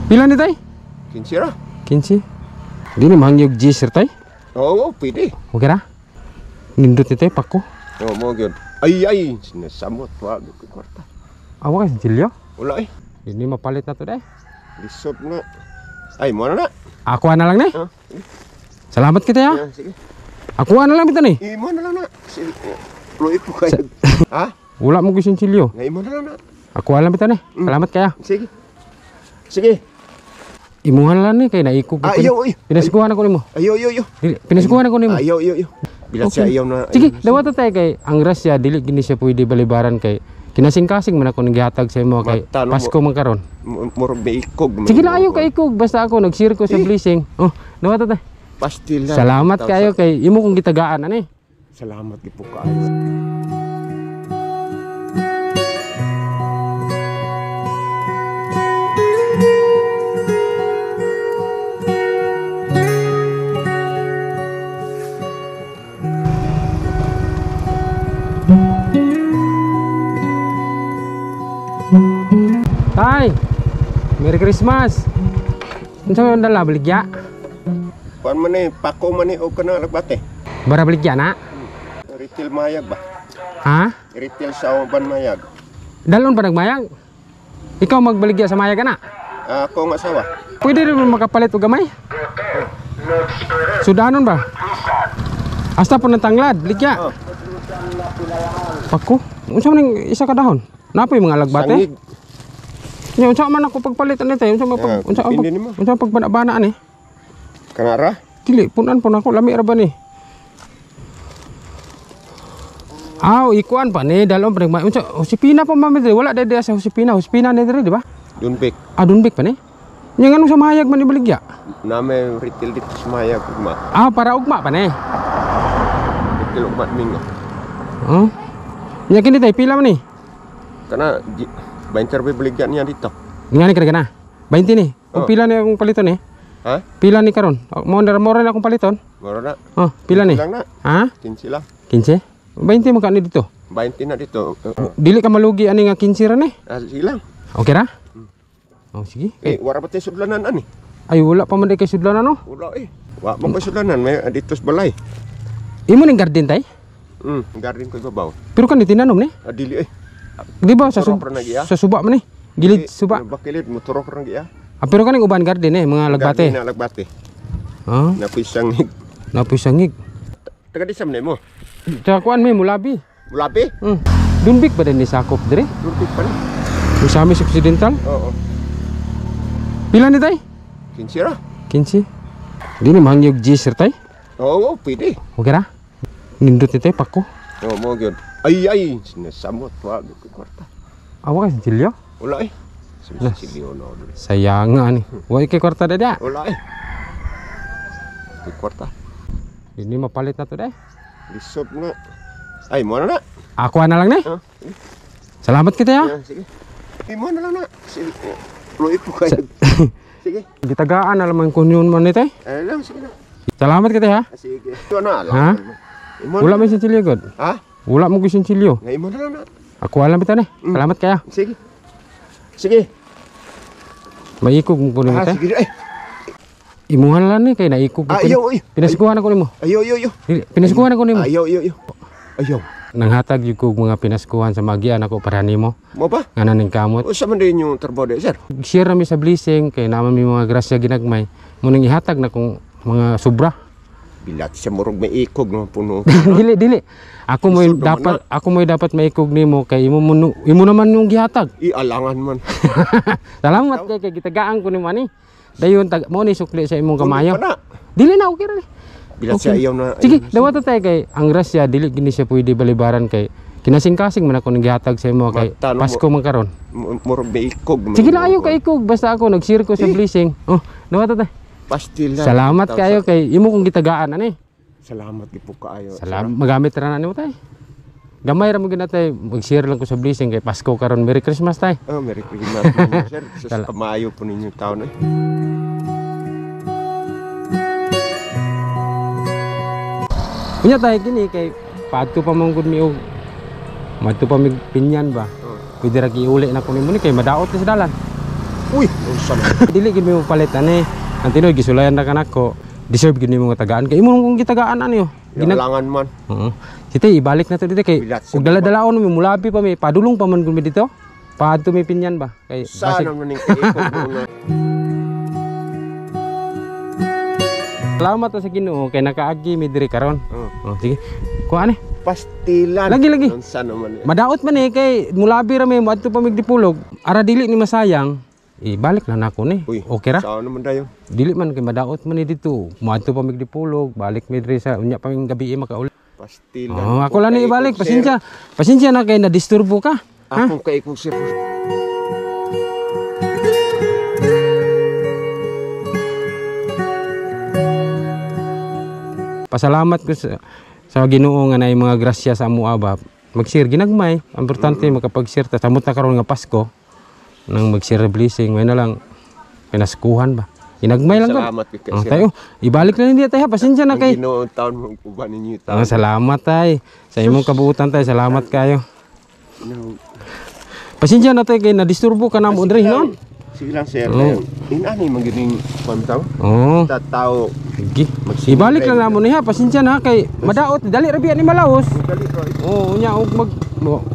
Pila ni tay? 15 ra. 15. Dili mahangyog G sir tay. Oo, pwede. Okay ra? Nindot ni tay pako. Oo, mo gyud. Ay ay, sinasamot wa gyud ko kwarta. Awa ka sinsilyo? Wala eh. Hindi mapalit na to day. Lisod na. Ay, mo na na. Ako na lang ni. Ah, Salamat kita ya. yeah, sige. Ako na lang bitaw ni. Imo na lang na. Sige. Luit po kayo. Ha? Wala mo gyud sinsilyo. Nga imo na lang na. Ako lang bitaw ni. Salamat kaya. Sige. Sige. Imuhan lang ni kay naikog ko. Ayaw, ay. Pinaskuhan ako nimo. Ayaw, ayaw, ayaw. Dili, pinaskuhan ako nimo. Ayaw, ayaw, ayaw. Bilat siya ayaw na. Sige, dawat tayo kay ang grasya dili gini siya pwede balibaran kay kinasing-kasing man ako nang gihatag sa imo kay Matano mo. Pasko man karon. Murag may ikog. Sige lang ayo kay ikog basta ako nag-share ko sa blessing. Oh, dawat tayo. Pastil lang. Salamat kayo kay imo kong gitagaan ani. Salamat gyud po kaayo. Tay. Merry Christmas. Unsa may dala baligya? Kuan man eh, pako man eh, o kana lagbate. Bara baligya na? Retail mayag ba? Ha? Retail sa uban mayag. Dalon pa nagmayag? Ikaw magbaligya sa mayag ana? Ako nga asawa. Pwede rin mo makapalit og gamay? Sudanon ba? Hasta po ng tanglad, baligya. Oh. Pako. Unsa man ning isa ka dahon? Napoy mga alagbate? Sangig. Nya unsa man ako pagpalit ani tay? Unsa man pag Ah, unsa man depende pag, nimo. unsa man pagbana-bana ani? Kanara? Dili punan po nako lami ra ba ni? Aw, ikuan pa ni dalon pa nagmay. Unsa Josepina pa man diri, wala diri sa Josepina, Josepina ni diri di ba? Dunbek. Ah, Dunbek pa ni. Nya nganong sa mahayag man ibaligya? Name retail dito sa mayag ugma. Ah, para ugma pa ni. Retail ugma mingo. Oh. Nya kini tay pila man ni? Kana 20 ba baligya niya dito? Nga ni kada na. 20 ni. Kung Oh. pila ni akong paliton ni? Ha? Pila ni karon? Oh, mo na mo rin akong paliton. Moro na. Oh, pila ni? Lang na. Ha? 15 lang. 15? 20 man ka ni dito. 20 na dito. Dili ka malugi ani nga 15 ra ni. Ah, sige lang. Okay ra? Oh, sige. Eh, wala pa tayo sudlanan ani. Ay wala pa man di kay sudlan ano. Wala eh. Wa man ko sudlanan, may dito sa balay. Imo ning garden tay? Garden ko ibabaw. Pero kan tinanom ni. Ah, dili eh. Di ba sa Turok ra na giya? sa suba man ni? Gilid Eh, suba. Bakilid motorok ra giya. Ah, pero kaning uban garden eh, mga lagbate. Garden na lagbate. Ah, Napisang napoy sangig. Taga di sa mo. Sa kuan may mulabi. Mulabi. Dunbik ba din ni sakop dire? Dunbik pa ni. Misamis Occidental. Oo. Pila ni tay? 15 ra. 15. Dili mahangyog G sir tay. Oo, pwede. Okay ra? Nindot ni tay pako. Oo, mo gyud. Ay ay, sinasamot wa gyud ko kwarta. Awa ka sinsilyo? Wala eh. Sinsilyo na dili. Sayang nga ni. Wa kay kwarta dada. Wala eh. Kay kwarta. Dili mapalit na to day. Lisod na. Ay, mo na na. Ako na lang ni. Ah, Salamat kita ya. yeah, sige. Imo na lang na. Sige. Luit po kayo. Sige. Gitagaan na lang kun yun man ni tay. Ay lang, sige na. Salamat kita ya. Ah, sige. Ito na lang. Ha? Imo Wala na. may sinsilyo god. Ha? Wala mo gyud sinsilyo. Nga imo na lang na. Ako alam bitaw ni. Salamat kaya. Sige. Sige. Maikog mo kuno Ah, tay. sige. Ay. Imuhan lang ni kay naikog ko. Ah, ayaw, ay. Pinaskuhan ako nimo. Ayaw, ayaw, ayaw. Dili, pinaskuhan ako nimo. Ayaw, ayaw, ayaw. Ayaw. Nanghatag gyud ko og mga pinaskuhan sa magian ako para nimo. Mo ba? Nga naning kamot. Usa man din yung trabaho di, sir? Share nami sa blessing kay naman mi mga grasya ginagmay. Munang ihatag na kung mga sobra. Bilat siya murog may ikog no puno. Dili dili. Ako mo Lisod naman dapat ako mo dapat maikog nimo kay imo mo imo naman yung gihatag. Ialangan man. Salamat kay kay gitagaan ko nimo ani. Dayon tag mo ni sukli sa imong kamayo. Pa na. Dili na okay ra ni. Bilat siya ayaw na. Sige, dawat tayo kay ang grasya dili gini siya pwede balibaran kay kinasing-kasing man ako nang gihatag sa imo kay Matano mo. Pasko man karon. Murog may ikog. man. Sige lang ayo kay ikog basta ako nag-share ko sa blessing. Oh, dawat tayo. Pastil lang. Salamat kayo kay imo kong gitagaan ani. Salamat gyud po kaayo. Salamat magamit ra na nimo tay. Gamay ra mo gyud na tay, mag-share lang ko sa blessing kay Pasko karon. Merry Christmas tay. Oh, Merry Christmas ninyo, sir. Sa kamayo po ninyo taon eh. Unya tay kini kay padto pa man gud mi og madto pa mig Pinyan ba. Oh. Pwede ra giuli na ko nimo ni kay madaot ni sa dalan. Uy, unsa na. Dili gid mo palit ani. Ang tinuod gisulayan na kanako. Deserve gid nimo nga tagaan kay imo kung gitagaan ani oh. Ginaglangan man. Oo. Site ibalik na to dito kay ug dala-dalaon mi mulabi pa mi padulong pa man gud mi dito. Padto mi pinyan ba kay basig man ning kaikog nga. Salamat sa Ginoo kay nakaagi mi diri karon. Oh, sige. Kuha ni. Pastilan. Lagi lagi. Unsa naman. Madaot man eh kay mulabi ra mi moadto pa mig Dipolog. Ara dili ni masayang. Ibalik lang nako ni. Uy, okay ra? Saan naman dayon? Dili man kay madaot man ni dito. Moadto pa mig Dipolog, balik mi diri sa unya pa ming gabi makauli. Pastilan. Oh, ako lang ni ibalik. Pasensya. Pasensya na kay na-disturbo ka. Akong kaikog sir. Pasalamat ko sa Ginoo nga naay mga grasya sa amoa ba. Mag-share ginagmay. Importante makapag-share ta. Samot na karon nga Pasko nang mag-share blessing, may na lang pinaskuhan ba. Ginagmay lang ko. Salamat kay oh, sir. Tayo, ibalik na hindi tayo. Pasensya na kay. Ang Ginoo taon mo uban ninyo Oh, salamat tay. Sa imong kabuutan tay, salamat kayo. No. Pasensya na tay kay na-disturbo ka namo diri noon. Sige lang sir. Oh. Inani man gyud ning kuan taw. Oh. Tao. Sige. Ibalik lang namo niya. Pasensya na kay madaot dali ra biya ni malaos. Dali ra. Oo, unya og mag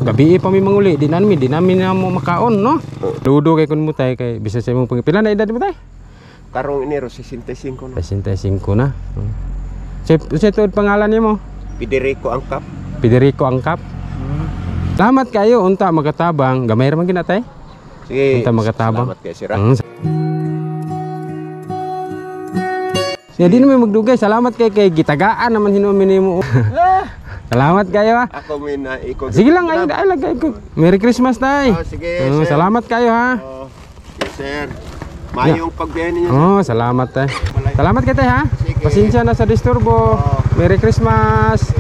gabi pa mi manguli, di namin na mo makaon, no? Ludo kay kun mo tay kay bisan sa imong pila na edad mo tay? Karong Enero 65 na. 65 na. Sa tuod pangalan nimo? Federico Angkap. Federico Angkap. Salamat kayo unta makatabang. Gamay ra man gina tay. Sige. Unta makatabang. Salamat kay sir. Siya di naman magdugay. Salamat kay gitagaan naman hinumin nimo. Salamat kayo ha. Ako may naikog. Sige lang ay lang kayo. Merry Christmas tay. Oh, sige, sir. Salamat kayo ha. Oh, sige, sir. Mayong pagbiyahe ninyo. Oh, salamat tay. Salamat kay tay ha. Sige. Pasensya na sa disturbo. Oh. Merry Christmas.